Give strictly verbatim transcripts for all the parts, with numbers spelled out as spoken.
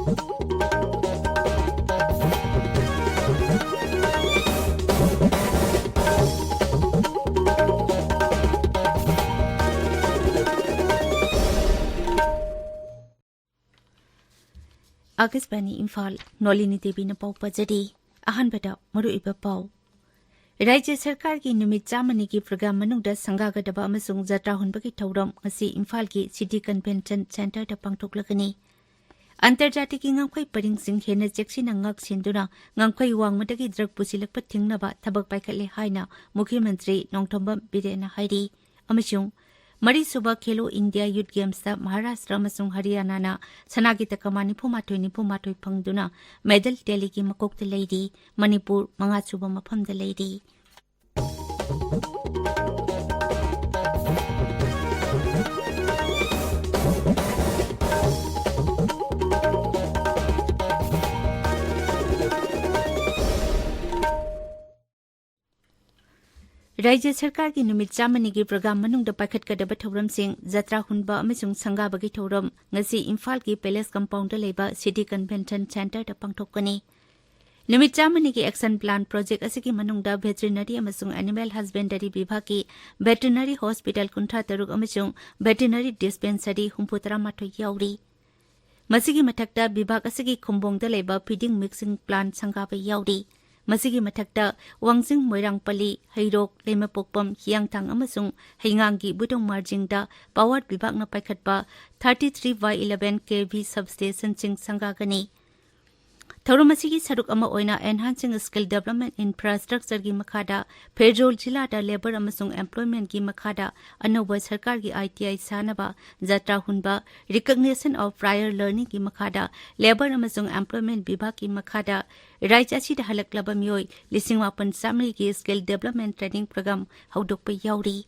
ꯑꯥꯀꯥꯁꯕꯥꯅꯤ ꯏꯝꯐꯥꯜ, ꯅꯣꯂꯤꯅꯤ ꯗꯦꯕꯤꯅ ꯄꯥꯎ ꯄꯥꯖꯔꯤ꯫ ꯑꯍꯥꯟꯕꯗ ꯃꯔꯨꯑꯣꯏꯕ ꯄꯥꯎ꯫ ꯔꯥꯖ꯭ꯌ ꯁꯔꯀꯥꯔꯒꯤ ꯅꯨꯃꯤꯠ ꯆꯥꯝꯃꯅꯤꯒꯤ ꯄ꯭ꯔꯣꯒ꯭ꯔꯥꯝ ꯃꯅꯨꯡꯗ ꯁꯪꯒꯥꯒꯗꯕ ꯑꯃꯁꯨꯡ ꯖꯇ꯭ꯔꯥ ꯍꯨꯟꯕꯒꯤ ꯊꯧꯔꯝ ꯉꯁꯤ ꯏꯝꯐꯥꯜꯒꯤ ꯁꯤꯇꯤ ꯀꯟꯚꯦꯟꯁꯟ ꯁꯦꯟꯇꯔꯗ ꯄꯥꯡꯊꯣꯛꯂꯒꯅꯤ꯫ ꯑꯟꯇꯔꯖꯥꯇꯤꯒꯤ ꯉꯝꯈꯩ ꯄꯔꯤꯡꯁꯤꯡ ꯍꯦꯟꯅ ꯆꯦꯛꯁꯤꯟꯅ ꯉꯥꯛ-ꯁꯦꯟꯗꯨꯅ ꯉꯝꯈꯩ ꯋꯥꯡꯃꯗꯒꯤ ꯗ꯭ꯔꯒ ꯄꯨꯁꯤꯜꯂꯛꯄ ꯊꯤꯡꯅꯕ ꯊꯕꯛ ꯄꯥꯏꯈꯠꯂꯦ ꯍꯥꯏꯅ ꯃꯨꯈ꯭ꯌ ꯃꯟꯇ꯭ꯔꯤ ꯅꯣꯡꯊꯣꯝꯕꯝ ꯕꯤꯔꯦꯟꯅ ꯍꯥꯏꯔꯤ꯫ ꯑꯃꯁꯨꯡ ꯃꯔꯤꯁꯨꯕ ꯈꯦꯂꯣ ꯏꯟꯗꯤꯌꯥ ꯌꯨꯊ ꯒꯦꯝꯁꯇ ꯃꯍꯥꯔꯥꯁꯇ꯭ꯔ ꯑꯃꯁꯨꯡ ꯍꯔꯤꯌꯥꯅꯥꯅ ꯁꯅꯥꯒꯤ ꯇꯀꯃꯥꯟ ꯅꯤꯐꯨ ꯃꯥꯊꯣꯏ, ꯅꯤꯐꯨ ꯃꯥꯊꯣꯏ ꯐꯪꯗꯨꯅ ꯃꯦꯗꯜ ꯇꯦꯂꯤꯒꯤ ꯃꯀꯣꯛꯇ ꯂꯩꯔꯤ꯫ ꯃꯅꯤꯄꯨꯔ ꯃꯉꯥꯁꯨꯕ ꯃꯐꯝꯗ ꯂꯩꯔꯤ꯫ ꯔꯥꯖ꯭ꯌ ꯁꯔꯀꯥꯔꯒꯤ ꯅꯨꯃꯤꯠ ꯆꯥꯝꯃꯅꯤꯒꯤ ꯄ꯭ꯔꯣꯒ꯭ꯔꯥꯝ ꯃꯅꯨꯡꯗ ꯄꯥꯏꯈꯠꯀꯗꯕ ꯊꯧꯔꯝꯁꯤꯡ, ꯖꯇ꯭ꯔꯥ ꯍꯨꯟꯕ ꯑꯃꯁꯨꯡ ꯁꯪꯒꯥꯕꯒꯤ ꯊꯧꯔꯝ ꯉꯁꯤ ꯏꯝꯐꯥꯜꯒꯤ ꯄꯦꯂꯦꯁ ꯀꯝꯄꯥꯎꯟꯗ ꯂꯩꯕ ꯁꯤꯇꯤ ꯀꯟꯚꯦꯟꯁꯟ ꯁꯦꯟꯇꯔꯗ ꯄꯥꯡꯊꯣꯛꯀꯅꯤ꯫ ꯅꯨꯃꯤꯠ ꯆꯥꯝꯃꯅꯤꯒꯤ ꯑꯦꯛꯁꯟ ꯄ꯭ꯂꯥꯟ ꯄ꯭ꯔꯣꯖꯦꯛ ꯑꯁꯤꯒꯤ ꯃꯅꯨꯡꯗ ꯚꯦꯇꯦꯔꯤꯅꯔꯤ ꯑꯃꯁꯨꯡ ꯑꯦꯅꯤꯃꯦꯜ ꯍꯁꯕꯦꯟꯗꯔꯤ ꯕꯤꯚꯥꯒꯀꯤ ꯚꯦꯇꯦꯔꯤꯅꯔꯤ ꯍꯣꯁꯄꯤꯇꯥꯜ ꯀꯨꯟꯊ꯭ꯔꯥ ꯇꯔꯨꯛ ꯑꯃꯁꯨꯡ ꯚꯦꯇꯦꯔꯤꯅꯔꯤ ꯗꯤꯁꯄꯦꯟꯁꯔꯤ ꯍꯨꯝꯐꯨ ꯇꯔꯥ ꯃꯥꯊꯣꯏ ꯌꯥꯎꯔꯤ꯫ ꯃꯁꯤꯒꯤ ꯃꯊꯛꯇ ꯕꯤꯚꯥꯒ ꯑꯁꯤꯒꯤ ꯈꯨꯝꯕꯣꯡꯗ ꯂꯩꯕ ꯐꯤꯗꯤꯡ ꯃꯤꯛꯁꯤꯡ ꯄ꯭ꯂꯥꯟ ꯁꯪꯒꯥꯕ ꯌꯥꯎꯔꯤ꯫ ꯃꯁꯤꯒꯤ ꯃꯊꯛꯇ ꯋꯥꯡꯖꯤꯡ, ꯃꯣꯏꯔꯥꯡꯄꯜꯂꯤ, ꯍꯩꯔꯣꯛ, ꯂꯩꯃꯄꯣꯛꯄꯝ, ꯍꯤꯌꯥꯡꯊꯥꯡ ꯑꯃꯁꯨꯡ ꯍꯩꯉꯥꯡꯒꯤ ꯕꯨꯗꯣꯡ ꯃꯥꯔꯖꯤꯡꯗ ꯄꯥꯋꯔ ꯕꯤꯚꯥꯒꯅ ꯄꯥꯏꯈꯠꯄ thirty three by eleven K V substationꯁꯤꯡ ꯁꯪꯒꯥꯒꯅꯤ꯫ ꯊꯧꯔꯝ ꯑꯁꯤꯒꯤ ꯁꯔꯨꯛ ꯑꯃ ꯑꯣꯏꯅ Enhancing Skill Development Infrastructureꯒꯤ ꯃꯈꯥꯗ ꯐꯦꯔꯖꯣꯜ ꯖꯤꯂꯥꯗ ꯂꯦꯕꯔ ꯑꯃꯁꯨꯡ ꯑꯦꯝꯄ꯭ꯂꯣꯏꯃꯦꯟꯠꯀꯤ ꯃꯈꯥꯗ ꯑꯅꯧꯕ ꯁꯔꯀꯥꯔꯒꯤ I T I ꯁꯥꯅꯕ, ꯖꯇ꯭ꯔꯥ ꯍꯨꯟꯕ, Recognition of Prior Learningꯒꯤ ꯃꯈꯥꯗ ꯂꯦꯕꯔ ꯑꯃꯁꯨꯡ ꯑꯦꯝꯄ꯭ꯂꯣꯏꯃꯦꯟꯠ ꯕꯤꯚꯥꯒꯀꯤ ꯃꯈꯥꯗ ꯔꯥꯖ꯭ꯌ ꯑꯁꯤꯗ ꯍꯜꯂꯛꯂꯕ ꯃꯤꯑꯣꯏ ꯂꯤꯁꯤꯡ ꯃꯥꯄꯟ ꯆꯥꯃꯔꯤꯒꯤ ꯁ꯭ꯀꯤꯜ ꯗꯦꯚꯂꯞꯃꯦꯟꯠ ꯇ꯭ꯔꯦꯅꯤꯡ ꯄ꯭ꯔꯣꯒ꯭ꯔꯥꯝ ꯍꯧꯗꯣꯛꯄ ꯌꯥꯎꯔꯤ꯫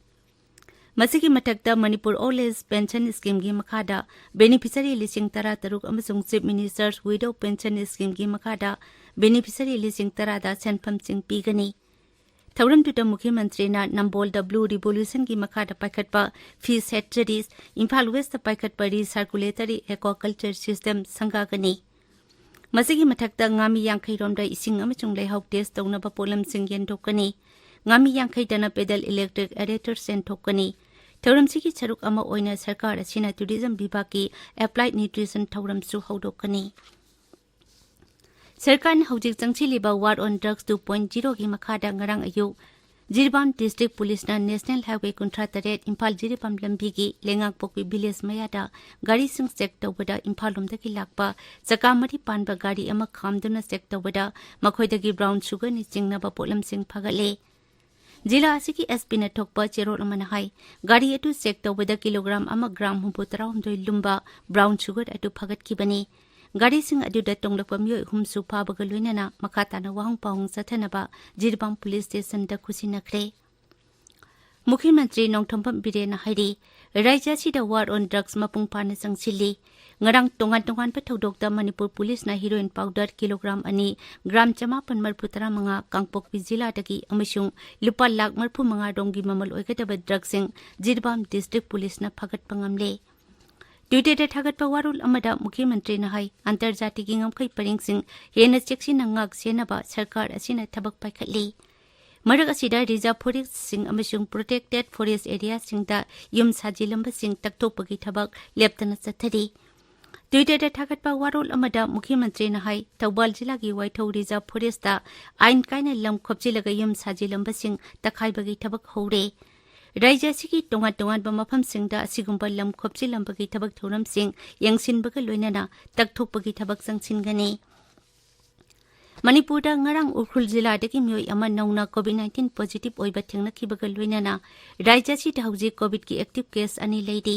ꯃꯁꯤꯒꯤ ꯃꯊꯛꯇ ꯃꯅꯤꯄꯨꯔ ꯑꯣꯜ ꯑꯦꯖ ꯄꯦꯟꯁꯟ ꯁ꯭ꯀꯤꯝꯒꯤ ꯃꯈꯥꯗ ꯕꯦꯅꯤꯐꯤꯁꯔꯤ ꯂꯤꯁꯤꯡ ꯇꯔꯥ ꯇꯔꯨꯛ ꯑꯃꯁꯨꯡ ꯆꯤꯐ ꯃꯤꯅꯤꯁꯇꯔꯁ ꯋꯤꯗꯣ ꯄꯦꯟꯁꯟ ꯁ꯭ꯀꯤꯝꯒꯤ ꯃꯈꯥꯗ ꯕꯦꯅꯤꯐꯤꯁꯔꯤ ꯂꯤꯁꯤꯡ ꯇꯔꯥꯗ ꯁꯦꯟꯐꯝꯁꯤꯡ ꯄꯤꯒꯅꯤ꯫ ꯊꯧꯔꯝꯗꯨꯗ ꯃꯨꯈ꯭ꯌ ꯃꯟꯇ꯭ꯔꯤꯅ ꯅꯝꯕꯣꯜꯗ ꯕ꯭ꯂꯨ ꯔꯤꯚꯣꯂꯨꯁꯟꯒꯤ ꯃꯈꯥꯗ ꯄꯥꯏꯈꯠꯄ ꯐꯤꯁ ꯍꯦꯆꯔꯤꯁ, ꯏꯝꯐꯥꯜ ꯋꯦꯁꯇ ꯄꯥꯏꯈꯠꯄ ꯔꯤꯁꯥꯔꯀꯨꯂꯦꯇꯔꯤ ꯑꯦꯀ꯭ꯋꯥꯀꯜꯆꯔ ꯁꯤꯁꯇꯦꯝ ꯁꯪꯒꯥꯒꯅꯤ꯫ ꯃꯁꯤꯒꯤ ꯃꯊꯛꯇ ꯉꯥꯃꯤ ꯌꯥꯡꯈꯩ ꯔꯣꯝꯗ ꯏꯁꯤꯡ ꯑꯃꯁꯨꯡ ꯂꯩꯍꯥꯎ ꯇꯦꯁ ꯇꯧꯅꯕ ꯄꯣꯠꯂꯝꯁꯤꯡ ꯌꯦꯟꯊꯣꯛꯀꯅꯤ꯫ ꯉꯥꯃꯤ ꯌꯥꯡꯈꯩꯗꯅ ꯄꯦꯗꯜ ꯏꯂꯦꯛꯇ꯭ꯔꯤꯛ ꯑꯦꯔꯦꯇꯔ ꯁꯦꯟꯊꯣꯛꯀꯅꯤ꯫ ꯊꯧꯔꯝꯁꯤꯒꯤ ꯁꯔꯨꯛ ꯑꯃ ꯑꯣꯏꯅ ꯁꯔꯀꯥꯔ ꯑꯁꯤꯅ ꯇꯨꯔꯤꯖꯝ ꯕꯤꯚꯥꯒꯀꯤ ꯑꯦꯄ꯭ꯂꯥꯏꯗ ꯅ꯭ꯌꯨꯇ꯭ꯔꯤꯁꯟ ꯊꯧꯔꯝꯁꯨ ꯍꯧꯗꯣꯛꯀꯅꯤ꯫ ꯁꯔꯀꯥꯔꯅ ꯍꯧꯖꯤꯛ ꯆꯪꯁꯤꯜꯂꯤꯕ War on Drugs two point zero ꯒꯤ ꯃꯈꯥꯗ ꯉꯔꯥꯡ ꯑꯌꯨꯛ ꯖꯤꯔꯤꯕꯥꯝ ꯗꯤꯁꯇ꯭ꯔꯤꯛ ꯄꯨꯂꯤꯁꯅ ꯅꯦꯁꯅꯦꯜ ꯍꯥꯏꯋꯦ ꯀꯨꯟꯊ꯭ꯔꯥ ꯇꯔꯦꯠ ꯏꯝꯐꯥꯜ ꯖꯤꯔꯤꯕꯥꯝ ꯂꯝꯕꯤꯒꯤ ꯂꯩꯉꯥꯛꯄꯣꯛꯄꯤ ꯚꯤꯂꯦꯖ ꯃꯌꯥꯗ ꯒꯥꯔꯤꯁꯤꯡ ꯆꯦꯛ ꯇꯧꯕꯗ ꯏꯝꯐꯥꯜ ꯂꯣꯝꯗꯒꯤ ꯂꯥꯛꯄ ꯆꯀꯥ ꯃꯔꯤ ꯄꯥꯟꯕ ꯒꯥꯔꯤ ꯑꯃ ꯈꯥꯝꯗꯨꯅ ꯆꯦꯛ ꯇꯧꯕꯗ ꯃꯈꯣꯏꯗꯒꯤ ꯕ꯭ꯔꯥꯎꯟ ꯁꯨꯒꯔꯅ ꯆꯤꯡꯅꯕ ꯄꯣꯠꯂꯝꯁꯤꯡ ꯐꯥꯒꯠꯂꯦ꯫ ꯖꯤꯂꯥ ꯑꯁꯤꯒꯤ ꯑꯦꯁ ꯄꯤꯅ ꯊꯣꯛꯄ ꯆꯦꯔꯣꯜ ꯑꯃꯅ ꯍꯥꯏ, ꯒꯥꯔꯤ ꯑꯗꯨ ꯆꯦꯛ ꯇꯧꯕꯗ ꯀꯤꯂꯣꯒ꯭ꯔꯥꯝ ꯑꯃ ꯒ꯭ꯔꯥꯝ ꯍꯨꯝꯐꯨ ꯇꯔꯥꯍꯨꯝꯗꯣꯏ ꯂꯨꯝꯕ ꯕ꯭ꯔꯥꯎꯟ ꯁꯨꯒꯔ ꯑꯗꯨ ꯐꯥꯒꯠꯈꯤꯕꯅꯤ꯫ ꯒꯥꯔꯤꯁꯤꯡ ꯑꯗꯨꯗ ꯇꯣꯡꯂꯛꯄ ꯃꯤꯑꯣꯏ ꯑꯍꯨꯝꯁꯨ ꯐꯥꯕꯒ ꯂꯣꯏꯅꯅ ꯃꯈꯥ ꯇꯥꯅ ꯋꯥꯍꯪ ꯄꯥꯎꯍꯪ ꯆꯠꯊꯅꯕ ꯖꯤꯔꯤꯕꯥꯝ ꯄꯨꯂꯤꯁ ꯁ꯭ꯇꯦꯁꯟꯗ ꯈꯨꯠꯁꯤꯟꯅꯈ꯭ꯔꯦ꯫ ꯃꯨꯈ꯭ꯌ ꯃꯟꯇ꯭ꯔꯤ ꯅꯣꯡꯊꯣꯝꯕꯝ ꯕꯤꯔꯦꯟꯅ ꯍꯥꯏꯔꯤ, ꯔꯥꯖ꯭ꯌ ꯑꯁꯤꯗ War on Drugs ꯃꯄꯨꯡ ꯐꯥꯅ ꯆꯪꯁꯤꯜꯂꯤ꯫ ꯉꯔꯥꯡ ꯇꯣꯉꯥꯟ ꯇꯣꯉꯥꯟꯕ ꯊꯧꯗꯣꯛꯇ ꯃꯅꯤꯄꯨꯔ ꯄꯨꯂꯤꯁꯅ ꯍꯤꯔꯣꯏꯟ ꯄꯥꯎꯗꯔ ꯀꯤꯂꯣꯒ꯭ꯔꯥꯝ ꯑꯅꯤ, ꯒ꯭ꯔꯥꯝ ꯆꯃꯥꯄꯟ ꯃꯔꯤꯐꯨ ꯇꯔꯥꯃꯉꯥ ꯀꯥꯡꯄꯣꯛꯄꯤ ꯖꯤꯂꯥꯗꯒꯤ ꯑꯃꯁꯨꯡ ꯂꯨꯄꯥ ꯂꯥꯈ ꯃꯔꯤꯐꯨ ꯃꯉꯥ ꯔꯣꯝꯒꯤ ꯃꯃꯜ ꯑꯣꯏꯒꯗꯕ ꯗ꯭ꯔꯒꯁꯤꯡ ꯖꯤꯔꯤꯕꯥꯝ ꯗꯤꯁꯇ꯭ꯔꯤꯛ ꯄꯨꯂꯤꯁꯅ ꯐꯥꯒꯠꯄ ꯉꯝꯂꯦ꯫ ꯇ꯭ꯋꯤꯇꯔꯗ ꯊꯥꯒꯠꯄ ꯋꯥꯔꯣꯜ ꯑꯃꯗ ꯃꯨꯈ꯭ꯌ ꯃꯟꯇ꯭ꯔꯤꯅ ꯍꯥꯏ, ꯑꯟꯇꯔꯖꯥꯇꯤꯒꯤ ꯉꯝꯈꯩ ꯄꯔꯦꯡꯁꯤꯡ ꯍꯦꯟꯅ ꯆꯦꯛꯁꯤꯟꯅ ꯉꯥꯛ ꯁꯦꯟꯅꯕ ꯁꯔꯀꯥꯔ ꯑꯁꯤꯅ ꯊꯕꯛ ꯄꯥꯏꯈꯠꯂꯤ꯫ ꯃꯔꯛ ꯑꯁꯤꯗ ꯔꯤꯖꯥꯔꯚ ꯐꯣꯔꯦꯁ꯭ꯠꯁꯤꯡ ꯑꯃꯁꯨꯡ ꯄ꯭ꯔꯣꯇꯦꯛꯇꯦꯗ ꯐꯣꯔꯦꯁ꯭ꯠ ꯑꯦꯔꯤꯌꯥꯁꯤꯡꯗ ꯌꯨꯝ ꯁꯥꯖꯤꯜꯂꯝꯕꯁꯤꯡ ꯇꯛꯊꯣꯛꯄꯒꯤ ꯊꯕꯛ ꯂꯦꯞꯇꯅ ꯆꯠꯊꯔꯤ꯫ ꯇ꯭ꯋꯤꯇꯔꯗ ꯊꯥꯒꯠꯄ ꯋꯥꯔꯣꯜ ꯑꯃꯗ ꯃꯨꯈ꯭ꯌ ꯃꯟꯇ꯭ꯔꯤꯅ ꯍꯥꯏ, ꯊꯧꯕꯥꯜ ꯖꯤꯂꯥꯒꯤ ꯋꯥꯏꯊꯧ ꯔꯤꯖꯥꯔꯚ ꯐꯣꯔꯦꯁ꯭ꯠꯇ ꯑꯥꯏꯟ ꯀꯥꯏꯅ ꯂꯝ ꯈꯣꯞꯆꯤꯜꯂꯒ ꯌꯨꯝ ꯁꯥꯖꯤꯜꯂꯝꯕꯁꯤꯡ ꯇꯛꯈꯥꯏꯕꯒꯤ ꯊꯕꯛ ꯍꯧꯔꯦ꯫ ꯔꯥꯖ꯭ꯌ ꯑꯁꯤꯒꯤ ꯇꯣꯉꯥꯟ ꯇꯣꯉꯥꯟꯕ ꯃꯐꯝꯁꯤꯡꯗ ꯑꯁꯤꯒꯨꯝꯕ ꯂꯝ ꯈꯣꯞꯆꯤꯜꯂꯝꯕꯒꯤ ꯊꯕꯛ ꯊꯧꯔꯝꯁꯤꯡ ꯌꯦꯡꯁꯤꯟꯕꯒ ꯂꯣꯏꯅꯅ ꯇꯛꯊꯣꯛꯄꯒꯤ ꯊꯕꯛ ꯆꯪꯁꯤꯟꯒꯅꯤ꯫ ꯃꯅꯤꯄꯨꯔꯗ ꯉꯔꯥꯡ ꯎꯈ꯭ꯔꯨꯜ ꯖꯤꯂꯥꯗꯒꯤ ꯃꯤꯑꯣꯏ ꯑꯃ ꯅꯧꯅ ꯀꯣꯚꯤꯗ ꯅꯥꯏꯟꯇꯤꯟ ꯄꯣꯖꯤꯇꯤꯚ ꯑꯣꯏꯕ ꯊꯦꯡꯅꯈꯤꯕꯒ ꯂꯣꯏꯅꯅ ꯔꯥꯖ꯭ꯌ ꯑꯁꯤꯗ ꯍꯧꯖꯤꯛ ꯀꯣꯚꯤꯗꯀꯤ ꯑꯦꯛꯇꯤꯚ ꯀꯦꯁ ꯑꯅꯤ ꯂꯩꯔꯤ꯫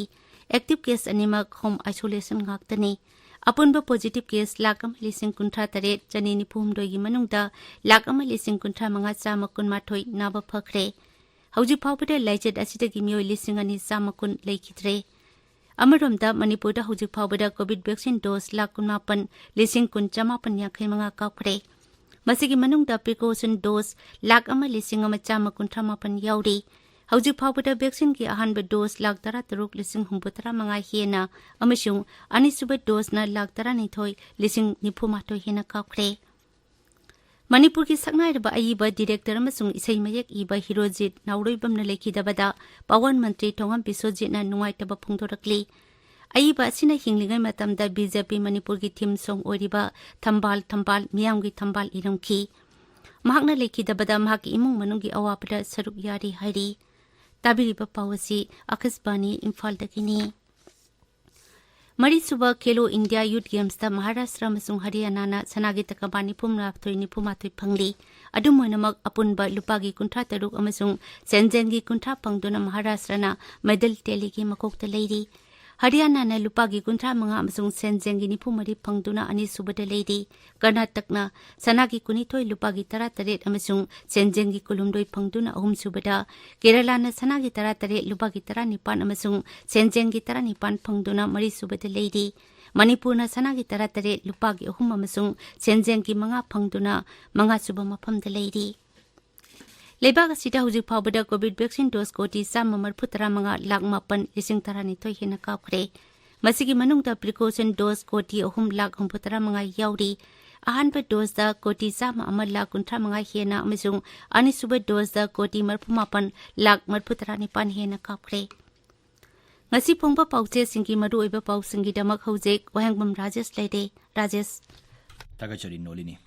ꯑꯦꯛꯇꯤꯚ ꯀꯦꯁ ꯑꯅꯤꯃꯛ ꯍꯣꯝ ꯑꯥꯏꯁꯣꯂꯦꯁꯟ ꯉꯥꯛꯇꯅꯤ꯫ ꯑꯄꯨꯟꯕ ꯄꯣꯖꯤꯇꯤꯚ ꯀꯦꯁ ꯂꯥꯈ ꯑꯃ ꯂꯤꯁꯤꯡ ꯀꯨꯟꯊ꯭ꯔꯥ ꯇꯔꯦꯠ ꯆꯅꯤ ꯅꯤꯐꯨ ꯍꯨꯝꯗꯣꯏꯒꯤ ꯃꯅꯨꯡꯗ ꯂꯥꯈ ꯑꯃ ꯂꯤꯁꯤꯡ ꯀꯨꯟꯊ꯭ꯔꯥ ꯃꯉꯥ ꯆꯥꯝꯃ ꯀꯨꯟꯃꯥꯊꯣꯏ ꯅꯥꯕ ꯐꯈ꯭ꯔꯦ꯫ ꯍꯧꯖꯤꯛ ꯐꯥꯎꯕꯗ ꯂꯥꯏꯆꯠ ꯑꯁꯤꯗꯒꯤ ꯃꯤꯑꯣꯏ ꯂꯤꯁꯤꯡ ꯑꯅꯤ ꯆꯥꯝꯃ ꯀꯨꯟ ꯂꯩꯈꯤꯗ꯭ꯔꯦ꯫ ꯑꯃꯔꯣꯝꯗ, ꯃꯅꯤꯄꯨꯔꯗ ꯍꯧꯖꯤꯛ ꯐꯥꯎꯕꯗ ꯀꯣꯚꯤꯗ ꯚꯦꯛꯁꯤꯟ ꯗꯣꯁ ꯂꯥꯈ ꯀꯨꯟꯃꯥꯄꯟ ꯂꯤꯁꯤꯡ ꯀꯨꯟ ꯆꯃꯥꯄꯟ ꯌꯥꯡꯈꯩ ꯃꯉꯥ ꯀꯥꯞꯈ꯭ꯔꯦ꯫ ꯃꯁꯤꯒꯤ ꯃꯅꯨꯡꯗ ꯄ꯭ꯔꯤꯀꯣꯁꯟ ꯗꯣꯁ ꯂꯥꯈ ꯑꯃ ꯂꯤꯁꯤꯡ ꯑꯃ ꯆꯥꯝꯃ ꯀꯨꯟꯊ꯭ꯔꯥ ꯃꯥꯄꯟ ꯌꯥꯎꯔꯤ꯫ ꯍꯧꯖꯤꯛ ꯐꯥꯎꯕꯗ vaccine ꯒꯤ ꯑꯍꯥꯟꯕ dose ꯂꯥꯈ ꯇꯔꯥꯇꯔꯨꯛ ꯂꯤꯁꯤꯡ ꯍꯨꯝꯐꯨꯇꯔꯥ ꯃꯉꯥ ꯍꯦꯟꯅ ꯑꯃꯁꯨꯡ ꯑꯅꯤꯁꯨꯕ dose ꯅ ꯂꯥꯈ ꯇꯔꯥꯅꯤꯊꯣꯏ ꯂꯤꯁꯤꯡ ꯅꯤꯐꯨ ꯃꯥꯊꯣꯏ ꯍꯦꯟꯅ ꯀꯥꯞꯈ꯭ꯔꯦ꯫ ꯃꯅꯤꯄꯨꯔꯒꯤ ꯁꯛꯅꯥꯏꯔꯕ ꯑꯏꯕ, director ꯑꯃꯁꯨꯡ ꯏꯁꯩ ꯃꯌꯦꯛ ꯏꯕ ꯍꯤꯔꯣꯖꯤꯠ ꯅꯥꯎꯔꯣꯏꯕꯝꯅ ꯂꯩꯈꯤꯗꯕꯗ ꯄꯋꯥꯔ ꯃꯟꯇ꯭ꯔꯤ ꯊꯣꯉꯝ ꯕꯤꯁ꯭ꯋꯖꯤꯠꯅ ꯅꯨꯡꯉꯥꯏꯇꯕ ꯐꯣꯡꯗꯣꯔꯛꯂꯤ꯫ ꯑꯏꯕ ꯑꯁꯤꯅ ꯍꯤꯡꯂꯤꯉꯩ ꯃꯇꯝꯗ BJP ꯃꯅꯤꯄꯨꯔꯒꯤ theme song ꯑꯣꯏꯔꯤꯕ ꯊꯝꯕꯥꯜ ꯊꯝꯕꯥꯜ ꯃꯤꯌꯥꯝꯒꯤ ꯊꯝꯕꯥꯜ ꯏꯔꯝꯈꯤ꯫ ꯃꯍꯥꯛꯅ ꯂꯩꯈꯤꯗꯕꯗ ꯃꯍꯥꯛꯀꯤ ꯏꯃꯨꯡ ꯃꯅꯨꯡꯒꯤ ꯑꯋꯥꯕꯗ ꯁꯔꯨꯛ ꯌꯥꯔꯤ ꯍꯥꯏꯔꯤ꯫ ꯇꯥꯕꯤꯔꯤꯕ ꯄꯥꯎ ꯑꯁꯤ ꯑꯀꯥꯁꯕꯥꯅꯤ ꯏꯝꯐꯥꯜꯗꯒꯤꯅꯤ꯫ ꯃꯔꯤꯁꯨꯕ ꯈꯦꯂꯣ ꯏꯟꯗꯤꯌꯥ Youth Games ꯇ ꯃꯍꯥꯔꯥꯁꯇ꯭ꯔ ꯑꯃꯁꯨꯡ ꯍꯔꯤꯌꯥꯅꯥꯅ ꯁꯅꯥꯒꯤ ꯇꯀꯃꯥꯟ ꯅꯤꯐꯨꯃꯥꯊꯣꯏ, ꯅꯤꯐꯨꯃꯥꯊꯣꯏ ꯐꯪꯂꯤ꯫ ꯑꯗꯨꯝ ꯑꯣꯏꯅꯃꯛ, ꯑꯄꯨꯟꯕ ꯂꯨꯄꯥꯒꯤ ꯀꯨꯟꯊ꯭ꯔꯥ ꯇꯔꯨꯛ ꯑꯃꯁꯨꯡ ꯁꯦꯟꯖꯦꯡꯒꯤ ꯀꯨꯟꯊ꯭ꯔꯥ ꯐꯪꯗꯨꯅ ꯃꯍꯥꯔꯥꯁꯇ꯭ꯔꯅ medal tally ꯒꯤ ꯃꯀꯣꯛꯇ ꯂꯩꯔꯤ꯫ ꯍꯔꯤꯌꯥꯅꯥꯅ ꯂꯨꯄꯥꯒꯤ ꯀꯨꯟꯊ꯭ꯔꯥ ꯃꯉꯥ ꯑꯃꯁꯨꯡ ꯁꯦꯟꯖꯦꯡꯒꯤ ꯅꯤꯐꯨ ꯃꯔꯤ ꯐꯪꯗꯨꯅ ꯑꯅꯤꯁꯨꯕꯗ ꯂꯩꯔꯤ꯫ ꯀꯔꯅꯥꯇꯛꯅ ꯁꯅꯥꯒꯤ ꯀꯨꯟꯅꯤꯊꯣꯏ, ꯂꯨꯄꯥꯒꯤ ꯇꯔꯥ ꯇꯔꯦꯠ ꯑꯃꯁꯨꯡ ꯁꯦꯟꯖꯦꯡꯒꯤ ꯀꯨꯟꯍꯨꯝꯗꯣꯏ ꯐꯪꯗꯨꯅ ꯑꯍꯨꯝꯁꯨꯕꯗ, ꯀꯦꯔꯂꯥꯅ ꯁꯅꯥꯒꯤ ꯇꯔꯥ ꯇꯔꯦꯠ, ꯂꯨꯄꯥꯒꯤ ꯇꯔꯥ ꯅꯤꯄꯥꯟ ꯑꯃꯁꯨꯡ ꯁꯦꯟꯖꯦꯡꯒꯤ ꯇꯔꯥ ꯅꯤꯄꯥꯟ ꯐꯪꯗꯨꯅ ꯃꯔꯤꯁꯨꯕꯗ ꯂꯩꯔꯤ꯫ ꯃꯅꯤꯄꯨꯔꯅ ꯁꯅꯥꯒꯤ ꯇꯔꯥ ꯇꯔꯦꯠ, ꯂꯨꯄꯥꯒꯤ ꯑꯍꯨꯝ ꯑꯃꯁꯨꯡ ꯁꯦꯟꯖꯦꯡꯒꯤ ꯃꯉꯥ ꯐꯪꯗꯨꯅ ꯃꯉꯥꯁꯨꯕ ꯃꯐꯝꯗ ꯂꯩꯔꯤ꯫ ꯂꯩꯕꯥꯛ ꯑꯁꯤꯗ ꯍꯧꯖꯤꯛ ꯐꯥꯎꯕꯗ COVID vaccine dose ꯀꯣꯇꯤ ꯆꯥꯝꯃ ꯃꯔꯤꯐꯨ ꯇꯔꯥ ꯃꯉꯥ ꯂꯥꯈ ꯃꯥꯄꯟ ꯂꯤꯁꯤꯡ ꯇꯔꯥꯅꯤꯊꯣꯏ ꯍꯦꯟꯅ ꯀꯥꯞꯈ꯭ꯔꯦ꯫ ꯃꯁꯤꯒꯤ ꯃꯅꯨꯡꯗ precaution dose ꯀꯣꯇꯤ ꯑꯍꯨꯝ ꯂꯥꯈ ꯍꯨꯝꯐꯨ ꯇꯔꯥ ꯃꯉꯥ ꯌꯥꯎꯔꯤ꯫ ꯑꯍꯥꯟꯕ dose ꯗ ꯀꯣꯇꯤ ꯆꯥꯝꯃ ꯑꯃ ꯂꯥꯈ ꯀꯨꯟꯊ꯭ꯔꯥ ꯃꯉꯥ ꯍꯦꯟꯅ ꯑꯃꯁꯨꯡ ꯑꯅꯤꯁꯨꯕ dose ꯗ ꯀꯣꯇꯤ ꯃꯔꯤꯐꯨ ꯃꯥꯄꯟ ꯂꯥꯈ ꯃꯔꯤꯐꯨ ꯇꯔꯥ ꯅꯤꯄꯥꯟ ꯍꯦꯟꯅ ꯀꯥꯞꯈ꯭ꯔꯦ꯫ ꯉꯁꯤ ꯐꯣꯡꯕ ꯄꯥꯎꯆꯦꯁꯤꯡꯒꯤ ꯃꯔꯨꯑꯣꯏꯕ ꯄꯥꯎꯁꯤꯡꯒꯤꯗꯃꯛ ꯍꯧꯖꯤꯛ ꯋꯥꯍꯦꯡꯕꯝ ꯔꯥꯖꯦꯁ ꯂꯩꯔꯦ꯫ ꯔꯥꯖꯦꯁ꯫ ꯊꯥꯒꯠꯆꯔꯤ ꯅꯣꯂꯤꯅꯤ꯫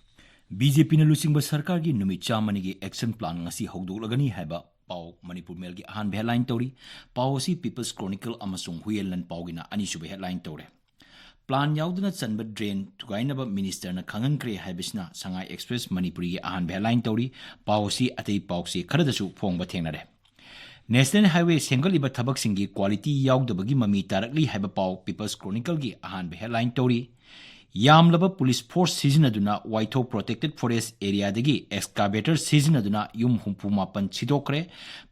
BJP ꯅ ꯂꯨꯆꯤꯡꯕ ꯁꯔꯀꯥꯔꯒꯤ ꯅꯨꯃꯤꯠ ꯆꯥꯝꯃꯅꯤꯒꯤ action plan ꯉꯁꯤ ꯍꯧꯗꯣꯛꯂꯒꯅꯤ ꯍꯥꯏꯕ ꯄꯥꯎ ꯃꯅꯤꯄꯨꯔ ꯃꯦꯜꯒꯤ ꯑꯍꯥꯟꯕ headline ꯇꯧꯔꯤ꯫ ꯄꯥꯎ ꯑꯁꯤ People's Chronicle ꯑꯃꯁꯨꯡ ꯍꯨꯏꯌꯦꯟ ꯂꯟꯄꯥꯎꯒꯤꯅ ꯑꯅꯤꯁꯨꯕ headline ꯇꯧꯔꯦ꯫ Plan ꯌꯥꯎꯗꯅ ꯆꯟꯕ drain ꯊꯨꯒꯥꯏꯅꯕ minister ꯅ ꯈꯪꯍꯟꯈ꯭ꯔꯦ ꯍꯥꯏꯕꯁꯤꯅ ꯁꯉꯥꯏ Express ꯃꯅꯤꯄꯨꯔꯤꯒꯤ ꯑꯍꯥꯟꯕ headline ꯇꯧꯔꯤ꯫ ꯄꯥꯎ ꯑꯁꯤ ꯑꯇꯩ ꯄꯥꯎꯆꯦ ꯈꯔꯗꯁꯨ ꯐꯣꯡꯕ ꯊꯦꯡꯅꯔꯦ꯫ National Highway ꯁꯦꯝꯒꯠꯂꯤꯕ ꯊꯕꯛꯁꯤꯡꯒꯤ quality ꯌꯥꯎꯗꯕꯒꯤ ꯃꯃꯤ ꯇꯥꯔꯛꯂꯤ ꯍꯥꯏꯕ ꯄꯥꯎ People's Chronicle ꯒꯤ ꯑꯍꯥꯟꯕ headline ꯇꯧꯔꯤ꯫ ꯌꯥꯝꯂꯕ ꯄꯨꯂꯤꯁ ꯐꯣꯔꯁ ꯁꯤꯖꯤꯟꯅꯗꯨꯅ ꯋꯥꯏꯊꯧ ꯄ꯭ꯔꯣꯇꯦꯛꯇꯦꯗ ꯐꯣꯔꯦꯁ ꯑꯦꯔꯤꯌꯥꯗꯒꯤ ꯑꯦꯛꯁꯀꯥꯚꯦꯇꯔ ꯁꯤꯖꯤꯟꯅꯗꯨꯅ ꯌꯨꯝ ꯍꯨꯝꯐꯨ ꯃꯥꯄꯟ ꯁꯤꯗꯣꯛꯈ꯭ꯔꯦ꯫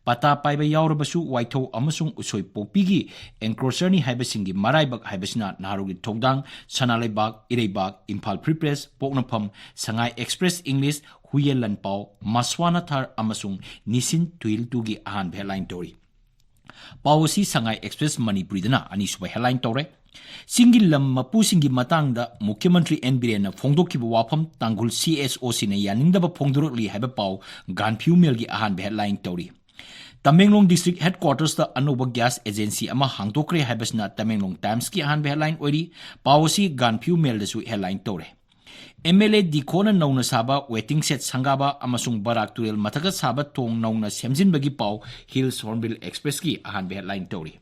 ꯄꯇꯥ ꯄꯥꯏꯕ ꯌꯥꯎꯔꯕꯁꯨ ꯋꯥꯏꯊꯧ ꯑꯃꯁꯨꯡ ꯎꯁꯣꯏꯄꯣꯛꯄꯤꯒꯤ ꯑꯦꯟꯀ꯭ꯔꯣꯆꯔꯅꯤ ꯍꯥꯏꯕꯁꯤꯡꯒꯤ ꯃꯔꯥꯏꯕꯛ ꯍꯥꯏꯕꯁꯤꯅ ꯅꯍꯥꯔꯣꯜꯒꯤ ꯊꯧꯗꯥꯡ, ꯁꯅꯥ ꯂꯩꯕꯥꯛ, ꯏꯔꯩꯕꯥꯛ, ꯏꯝꯐꯥꯜ ꯐ꯭ꯔꯤ ꯄ꯭ꯔꯦꯁ, ꯄꯣꯛꯅꯐꯝ, ꯁꯉꯥꯏ ꯑꯦꯛꯁꯄ꯭ꯔꯦꯁ ꯏꯪꯂꯤꯁ, ꯍꯨꯏꯌꯦꯟ ꯂꯟꯄꯥꯎ, ꯃꯁ꯭ꯋꯥꯅꯥꯊꯥꯔ ꯑꯃꯁꯨꯡ ꯅꯤꯁꯤꯟ ꯇꯨꯍꯤꯜ ꯇꯨꯒꯤ ꯑꯍꯥꯟꯕ ꯍꯦꯗꯂꯥꯏꯟ ꯇꯧꯔꯤ꯫ ꯄꯥꯎ ꯑꯁꯤ ꯁꯉꯥꯏ ꯑꯦꯛꯁꯄ꯭ꯔꯦꯁ ꯃꯅꯤꯄꯨꯔꯤꯗꯅ ꯑꯅꯤꯁꯨꯕ ꯍꯦꯗꯂꯥꯏꯟ ꯇꯧꯔꯦ꯫ ꯆꯤꯡꯒꯤ ꯂꯝ ꯃꯄꯨꯁꯤꯡꯒꯤ ꯃꯇꯥꯡꯗ ꯃꯨꯈ꯭ꯌ ꯃꯟꯇ꯭ꯔꯤ ꯑꯦꯟ ꯕꯤꯔꯦꯟꯅ ꯐꯣꯡꯗꯣꯛꯈꯤꯕ ꯋꯥꯐꯝ ꯇꯥꯡꯈꯨꯜ ꯁꯤ ꯑꯦꯁ ꯑꯣ ꯁꯤꯅ ꯌꯥꯅꯤꯡꯗꯕ ꯐꯣꯡꯗꯣꯔꯛꯂꯤ ꯍꯥꯏꯕ ꯄꯥꯎ ꯒꯥꯟꯐꯤꯌꯨ ꯃꯦꯜꯒꯤ ꯑꯍꯥꯟꯕ ꯍꯦꯗꯂꯥꯏꯟ ꯇꯧꯔꯤ꯫ ꯇꯃꯦꯡꯂꯣꯡ ꯗꯤꯁꯇ꯭ꯔꯤꯛ ꯍꯦꯗꯀ꯭ꯋꯥꯇꯔꯁꯇ ꯑꯅꯧꯕ ꯒ꯭ꯌꯥꯁ ꯑꯦꯖꯦꯟꯁꯤ ꯑꯃ ꯍꯥꯡꯗꯣꯛꯈ꯭ꯔꯦ ꯍꯥꯏꯕꯁꯤꯅ ꯇꯃꯦꯡꯂꯣꯡ ꯇꯥꯏꯝꯁꯀꯤ ꯑꯍꯥꯟꯕ ꯍꯦꯗꯂꯥꯏꯟ ꯑꯣꯏꯔꯤ꯫ ꯄꯥꯎ ꯑꯁꯤ ꯒꯥꯟꯐꯤꯌꯨ ꯃꯦꯜꯗꯁꯨ ꯍꯦꯗꯂꯥꯏꯟ ꯇꯧꯔꯦ꯫ ꯑꯦꯝ ꯑꯦꯜ ꯑꯦ ꯗꯤꯈꯣꯅ ꯅꯧꯅ ꯁꯥꯕ ꯋꯦꯇꯤꯡ ꯁꯦꯗ ꯁꯪꯒꯥꯕ ꯑꯃꯁꯨꯡ ꯕꯔꯥꯛ ꯇꯨꯔꯦꯜ ꯃꯊꯛꯇ ꯁꯥꯕ ꯊꯣꯡ ꯅꯧꯅ ꯁꯦꯝꯖꯤꯟꯕꯒꯤ ꯄꯥꯎ ꯍꯤꯜꯁ ꯍꯣꯔꯟꯕꯤꯜ ꯑꯦꯛꯁꯄ꯭ꯔꯦꯁꯀꯤ ꯑꯍꯥꯟꯕ ꯍꯦꯗꯂꯥꯏꯟ ꯇꯧꯔꯤ꯫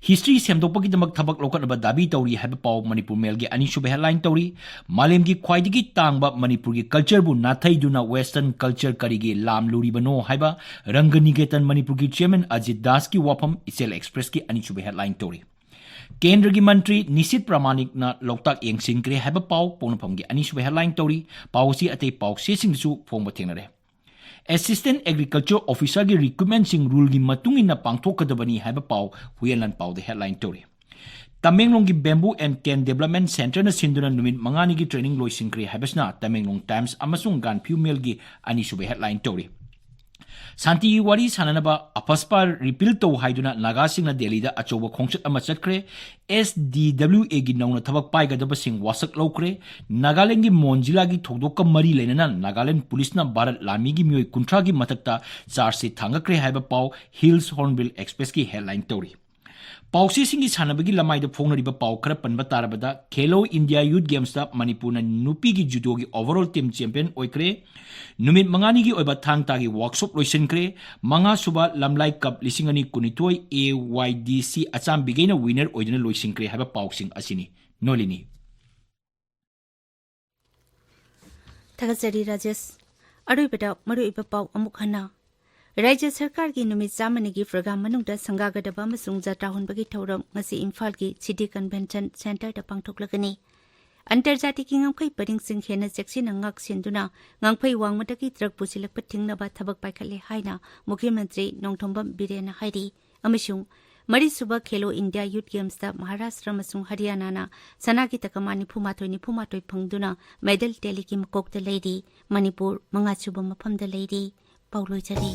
ꯍꯤꯁꯇ꯭ꯔꯤ ꯁꯦꯝꯗꯣꯛꯄꯒꯤꯗꯃꯛ ꯊꯕꯛ ꯂꯧꯈꯠꯅꯕ ꯗꯥꯕꯤ ꯇꯧꯔꯤ ꯍꯥꯏꯕ ꯄꯥꯎ ꯃꯅꯤꯄꯨꯔ ꯃꯦꯜꯒꯤ ꯑꯅꯤꯁꯨꯕ ꯍꯦꯗꯂꯥꯏꯟ ꯇꯧꯔꯤ꯫ ꯃꯥꯂꯦꯝꯒꯤ ꯈ꯭ꯋꯥꯏꯗꯒꯤ ꯇꯥꯡꯕ ꯃꯅꯤꯄꯨꯔꯒꯤ ꯀꯜꯆꯔꯕꯨ ꯅꯥꯊꯩꯗꯨꯅ ꯋꯦꯁꯇꯔꯟ ꯀꯜꯆꯔ ꯀꯔꯤꯒꯤ ꯂꯥꯝꯂꯨꯔꯤꯕꯅꯣ ꯍꯥꯏꯕ ꯔꯪꯒꯅꯤꯀꯦꯇꯟ ꯃꯅꯤꯄꯨꯔꯒꯤ ꯆꯤꯌꯔꯃꯦꯟ ꯑꯖꯤꯠ ꯗꯥꯁꯀꯤ ꯋꯥꯐꯝ ꯏꯆꯦꯜ ꯑꯦꯛꯁꯄ꯭ꯔꯦꯁꯀꯤ ꯑꯅꯤꯁꯨꯕ ꯍꯦꯗꯂꯥꯏꯟ ꯇꯧꯔꯤ꯫ ꯀꯦꯟꯗ꯭ꯔꯒꯤ ꯃꯟꯇ꯭ꯔꯤ ꯅꯤꯁꯤꯠ ꯄ꯭ꯔꯃꯥꯅꯤꯛꯅ ꯂꯣꯛꯇꯥꯛ ꯌꯦꯡꯁꯤꯟꯈ꯭ꯔꯦ ꯍꯥꯏꯕ ꯄꯥꯎ ꯄꯣꯛꯅꯐꯝꯒꯤ ꯑꯅꯤꯁꯨꯕ ꯍꯦꯗꯂꯥꯏꯟ ꯇꯧꯔꯤ꯫ ꯄꯥꯎ ꯑꯁꯤ ꯑꯇꯩ ꯄꯥꯎꯆꯦꯁꯤꯡꯗꯁꯨ ꯐꯣꯡꯕ ꯊꯦꯡꯅꯔꯦ꯫ ꯑꯦꯁꯤꯁꯇꯦꯟ ꯑꯦꯒ꯭ꯔꯤꯀꯜꯆꯔ ꯑꯣꯐꯤꯁꯔꯒꯤ ꯔꯤꯀ꯭ꯔꯨꯠꯃꯦꯟꯁꯤꯡ ꯔꯨꯜꯒꯤ ꯃꯇꯨꯡ ꯏꯟꯅ ꯄꯥꯡꯊꯣꯛꯀꯗꯕꯅꯤ ꯍꯥꯏꯕ ꯄꯥꯎ ꯍꯨꯌꯦꯟ ꯂꯟꯄꯥꯎꯗ ꯍꯦꯗꯂꯥꯏꯟ ꯇꯧꯔꯤ꯫ ꯇꯃꯦꯡꯂꯣꯡꯒꯤ ꯕꯦꯝꯕꯨ ꯑꯦꯟ ꯀꯦꯟ ꯗꯦꯕꯂꯞꯃꯦꯟ ꯁꯦꯟꯇꯔꯅ ꯁꯤꯟꯗꯨꯅ ꯅꯨꯃꯤꯠ ꯃꯉꯥꯅꯤꯒꯤ ꯇ꯭ꯔꯦꯅꯤꯡ ꯂꯣꯏꯁꯤꯟꯈ꯭ꯔꯦ ꯍꯥꯏꯕꯁꯤꯅ ꯇꯃꯦꯡꯂꯣꯡ ꯇꯥꯏꯝꯁ ꯑꯃꯁꯨꯡ ꯒꯥꯟꯐꯤꯌꯨ ꯃꯦꯜꯒꯤ ꯑꯅꯤꯁꯨꯕ ꯍꯦꯗꯂꯥꯏꯟ ꯇꯧꯔꯤ꯫ ꯁꯥꯟꯇꯤꯒꯤ ꯋꯥꯔꯤ ꯁꯥꯟꯅꯅꯕ ꯑꯐꯁꯄꯥ ꯔꯤꯄꯤꯜ ꯇꯧ ꯍꯥꯏꯗꯨꯅ ꯅꯥꯒꯥꯁꯤꯡꯅ ꯗꯦꯜꯂꯤꯗ ꯑꯆꯧꯕ ꯈꯣꯡꯆꯠ ꯑꯃ ꯆꯠꯈ꯭ꯔꯦ꯫ ꯑꯦꯁ ꯗꯤ ꯗꯕ꯭ꯂꯤꯎ ꯑꯦꯒꯤ ꯅꯧꯅ ꯊꯕꯛ ꯄꯥꯏꯒꯗꯕꯁꯤꯡ ꯋꯥꯁꯛ ꯂꯧꯈ꯭ꯔꯦ꯫ ꯅꯥꯒꯥꯂꯦꯟꯒꯤ ꯃꯣꯟ ꯖꯤꯂꯥꯒꯤ ꯊꯧꯗꯣꯛꯀ ꯃꯔꯤ ꯂꯩꯅꯅ ꯅꯥꯒꯥꯂꯦꯟ ꯄꯨꯂꯤꯁꯅ ꯚꯥꯔꯠ ꯂꯥꯟꯃꯤꯒꯤ ꯃꯤꯑꯣꯏ ꯀꯨꯟꯊ꯭ꯔꯥꯒꯤ ꯃꯊꯛꯇ ꯆꯥꯔꯖꯁꯤꯠ ꯊꯥꯡꯒꯠꯈ꯭ꯔꯦ ꯍꯥꯏꯕ ꯄꯥꯎ ꯍꯤꯜꯁ ꯍꯣꯔꯟꯕꯤꯜ ꯑꯦꯛꯁꯄ꯭ꯔꯦꯁꯀꯤ ꯍꯦꯗꯂꯥꯏꯟ ꯇꯧꯔꯤ꯫ ꯄꯥꯎꯆꯦꯁꯤꯡꯒꯤ ꯁꯥꯟꯅꯕꯒꯤ ꯂꯃꯥꯏꯗ ꯐꯣꯡꯅꯔꯤꯕ ꯄꯥꯎ ꯈꯔ ꯄꯟꯕ ꯇꯥꯔꯕꯗ, ꯈꯦꯂꯣ ꯏꯟꯗꯤꯌꯥ ꯌꯨꯊ ꯒꯦꯝꯁꯇ ꯃꯅꯤꯄꯨꯔꯅ ꯅꯨꯄꯤꯒꯤ ꯖꯨꯗꯣꯒꯤ ꯑꯣꯚꯔꯑꯣꯜ ꯇꯤꯝ ꯆꯦꯝꯄꯤꯌꯟ ꯑꯣꯏꯈ꯭ꯔꯦ꯫ ꯅꯨꯃꯤꯠ ꯃꯉꯥꯅꯤꯒꯤ ꯑꯣꯏꯕ ꯊꯥꯡ ꯇꯥꯒꯤ ꯋꯥꯔꯛꯁꯣꯞ ꯂꯣꯏꯁꯤꯟꯈ꯭ꯔꯦ꯫ ꯃꯉꯥꯁꯨꯕ ꯂꯝꯂꯥꯏ ꯀꯞ ꯂꯤꯁꯤꯡ ꯑꯅꯤ ꯀꯨꯟꯅꯤꯊꯣꯏ ꯑꯦ ꯋꯥꯏ ꯗꯤ ꯁꯤ ꯑꯆꯥꯝꯕꯤꯒꯩꯅ ꯋꯤꯅꯔ ꯑꯣꯏꯗꯨꯅ ꯂꯣꯏꯁꯤꯟꯈ꯭ꯔꯦ ꯍꯥꯏꯕ ꯄꯥꯎꯁꯤꯡ ꯑꯁꯤꯅꯤ꯫ ꯅꯣꯂꯤꯅꯤ꯫ ꯊꯥꯒꯠꯆꯔꯤ ꯔꯥꯖꯦꯁ꯫ ꯑꯔꯣꯏꯕꯗ ꯃꯔꯨꯑꯣꯏꯕ ꯄꯥꯎ ꯑꯃꯨꯛ ꯍꯟꯅ꯫ ꯔꯥꯖ꯭ꯌ ꯁꯔꯀꯥꯔꯒꯤ ꯅꯨꯃꯤꯠ ꯆꯥꯝꯃꯅꯤꯒꯤ ꯄ꯭ꯔꯣꯒ꯭ꯔꯥꯝ ꯃꯅꯨꯡꯗ ꯁꯪꯒꯥꯒꯗꯕ ꯑꯃꯁꯨꯡ ꯖꯇ꯭ꯔꯥ ꯍꯣꯟꯕꯒꯤ ꯊꯧꯔꯝ ꯉꯁꯤ ꯏꯝꯐꯥꯜꯒꯤ ꯁꯤꯇꯤ ꯀꯟꯚꯦꯟꯁꯟ ꯁꯦꯟꯇꯔꯗ ꯄꯥꯡꯊꯣꯛꯂꯒꯅꯤ꯫ ꯑꯟꯇꯔꯖꯥꯇꯤꯒꯤ ꯉꯝꯈꯩ ꯄꯔꯤꯡꯁꯤꯡ ꯍꯦꯟꯅ ꯆꯦꯛꯁꯤꯟꯅ ꯉꯥꯛꯁꯦꯟꯗꯨꯅ ꯉꯝꯈꯩ ꯋꯥꯡꯃꯗꯒꯤ ꯗ꯭ꯔꯒ ꯄꯨꯁꯤꯜꯂꯛꯄ ꯊꯤꯡꯅꯕ ꯊꯕꯛ ꯄꯥꯏꯈꯠꯂꯦ ꯍꯥꯏꯅ ꯃꯨꯈ꯭ꯌ ꯃꯟꯇ꯭ꯔꯤ ꯅꯣꯡꯊꯣꯝꯕꯝ ꯕꯤꯔꯦꯟꯅ ꯍꯥꯏꯔꯤ꯫ ꯑꯃꯁꯨꯡ ꯃꯔꯤꯁꯨꯕ ꯈꯦꯂꯣ ꯏꯟꯗꯤꯌꯥ ꯌꯨꯊ ꯒꯦꯝꯁꯇ ꯃꯍꯥꯔꯥꯁꯇ꯭ꯔ ꯑꯃꯁꯨꯡ ꯍꯔꯤꯌꯥꯅꯥꯅ ꯁꯅꯥꯒꯤ ꯇꯀꯃꯥꯟ ꯅꯤꯐꯨꯃꯥꯊꯣꯏ ꯅꯤꯐꯨꯃꯥꯊꯣꯏ ꯐꯪꯗꯨꯅ ꯃꯦꯗꯜ ꯇꯦꯂꯤꯒꯤ ꯃꯀꯣꯛꯇ ꯂꯩꯔꯤ꯫ ꯃꯅꯤꯄꯨꯔ ꯃꯉꯥꯁꯨꯕ ꯃꯐꯝꯗ ꯂꯩꯔꯤ꯫ ꯄꯥꯎ ꯂꯣꯏꯖꯔꯦ꯫